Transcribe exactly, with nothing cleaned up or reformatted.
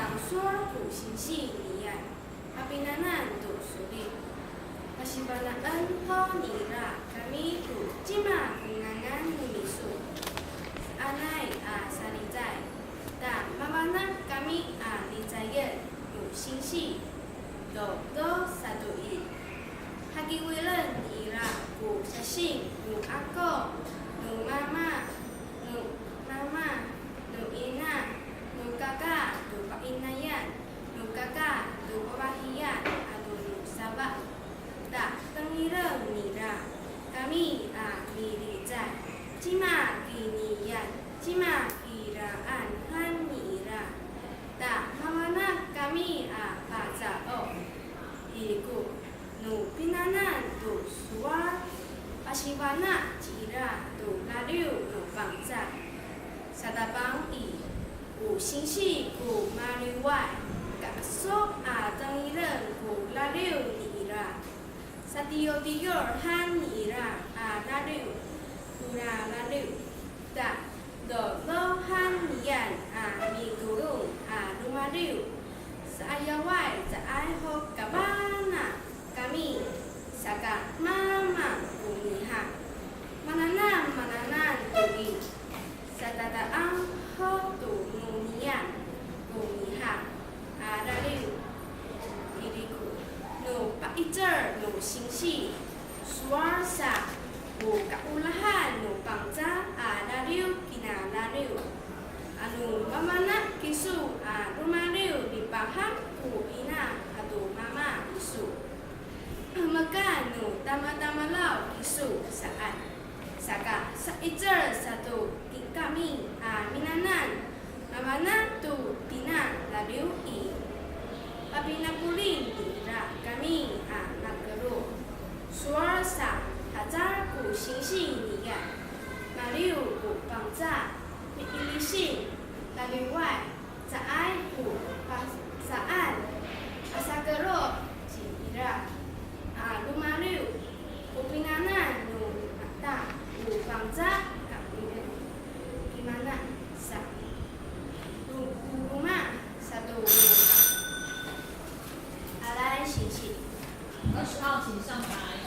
Sowal ko singsi niyam, mapinanam to so'elin. Pasifana'en ho nira kami to cima ko ngangan no miso. Sanay a salicay, ta mafana' kami a licayen no singsi. Dodo sato i, hakiwilen nira ko sasing no ako, no mama, no mama, no ina, no kaka to fa'inayan, no kaka to fafahiyan ato no safa. Ta tengilen nira kami a milicay, cima kiniyan, cima kiraan han nira. Ta mafana' kami a paca'of. Iriko no pinanam to sowal, pasifana' cira to laliw no Pangcah. Satapang i, o singsi ko maliway, kaeso' a tengilen ko laliw nira. Satiyotiyor han nira a laliw, tora laliw. Ta, dodo han niyam a mitolon a lomaliw. Sa'ayaway caay ho kafana' kami, saka mamang ko mihang. Mananam, mananam to i, satata'ang ho to no niyam ko mihang a laliw. Iriko no pa'icel no singsi, sowal sa ko kaolahan no Pangcah a laliw kina laliw. Ano mafana' kiso a lomaliw, lipahak ko ina ato mama iso. Hemekan no tamatamalaw kiso saan. Saka sa'icel sato kami a minanam, mafana' to tina laliw i, papinapolin nira kami a makerod. Sowal sa, hacal ko singsi niyam, maliw ko Pangcah, miilisin, laliway, caay ko pasaan, a sakerod cira a lomaliw, o pinanam no mata o Pangcah kami, kimana sa, o roma sato no alay singsi. 二十号请上台。